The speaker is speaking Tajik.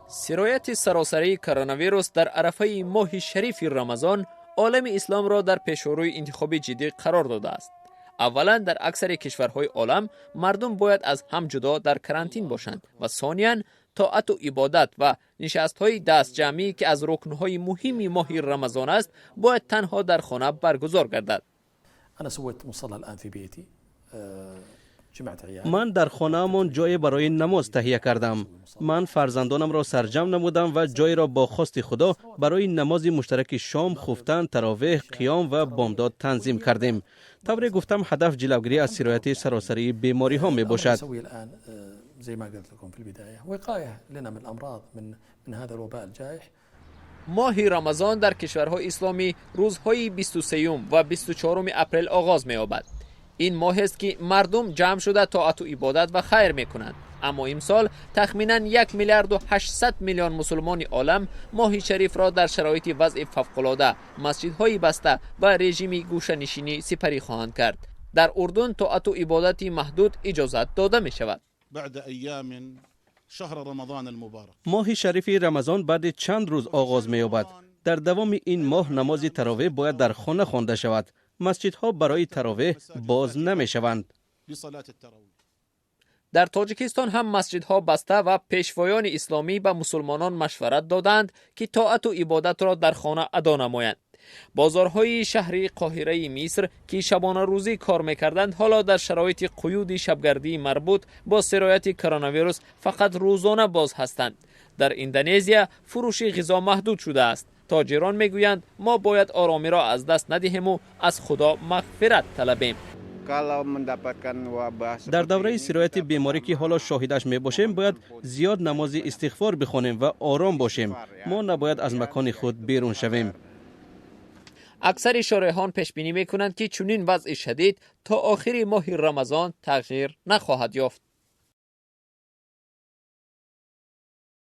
Сирояти саросарии коронавирус дар арафаи моҳи шарифи Рамазон олами исломро дар пешорӯи интихоби ҷиддӣ қарор додааст. Аввалан, дар аксари кишварҳои олам мардум бояд аз ҳам ҷудо дар карантин бошанд ва сониян, тоату ибодат ва нишастҳои дастҷамъӣ, ки аз рукнҳои муҳими моҳи Рамазон аст, бояд танҳо дар хона баргузор гардад. أنا سويت مصلى الآن في بيتي، جمعت عيالي. Ман дар хонаамон ҷое барои намоз таҳия кардам. Ман фарзандонамро сарҷамъ намудам ва ҷойро бо хости Худо барои намози муштараки шом, хуфтан, таровеҳ, қиём ва бомдод танзим кардем. Тавре гуфтам, ҳадаф ҷилавгирӣ аз сирояти саросарии бемориҳо мебошад. نسوي الآن زي ما قلت لكم في البداية وقاية لنا من الأمراض، من هذا الوباء الجائح. Моҳи Рамазон дар кишварҳои исломӣ рӯзҳои 23 ва 24 апрел оғоз меёбад. Ин моҳест, ки мардум ҷамъ шуда тоату ибодат ва хайр мекунанд. Аммо имсол тахминан 1 миллиарду 800 миллион мусулмони олам моҳи шарифро дар шароити вазъи фавқулода, масҷидҳои баста ва режими гӯшанишинӣ сипарӣ хоҳанд кард. Дар Урдун тоату ибодати маҳдуд иҷозат дода мешавад. بعد أيام شهر رمضان المبارك. Моҳи шарифи Рамазон баъди чанд рӯз оғоз меёбад. Дар давоми ин моҳ намози таровеҳ бояд дар хона хонда шавад. Масҷидҳо барои таровеҳ боз намешаванд. لصلاة التراويح. Дар Тоҷикистон ҳам масҷидҳо баста ва пешвоёни исломӣ ба мусулмонон машварат доданд, ки тоату ибодатро дар хона адо намоянд. Бозорҳои шаҳри Қоҳираи Миср, ки шабонарӯзӣ кор мекарданд, ҳоло дар шароити қуюди шабгардии марбут бо сирояти коронавирус фақат рӯзона боз ҳастанд. Дар Индонезия фурӯши ғизо маҳдуд шудааст. Тоҷирон мегӯянд, мо бояд оромиро аз даст надиҳему аз Худо мағфират талабем. Дар давраи сирояти беморӣ, ки ҳоло шоҳидаш мебошем, бояд зиёд намози истиғфор бихонем ва ором бошем. Мо набояд аз макони худ берун шавем. Аксари шореҳон пешбинӣ мекунанд, ки чунин вазъи шадид то охири моҳи Рамазон тағйир нахоҳад ёфт.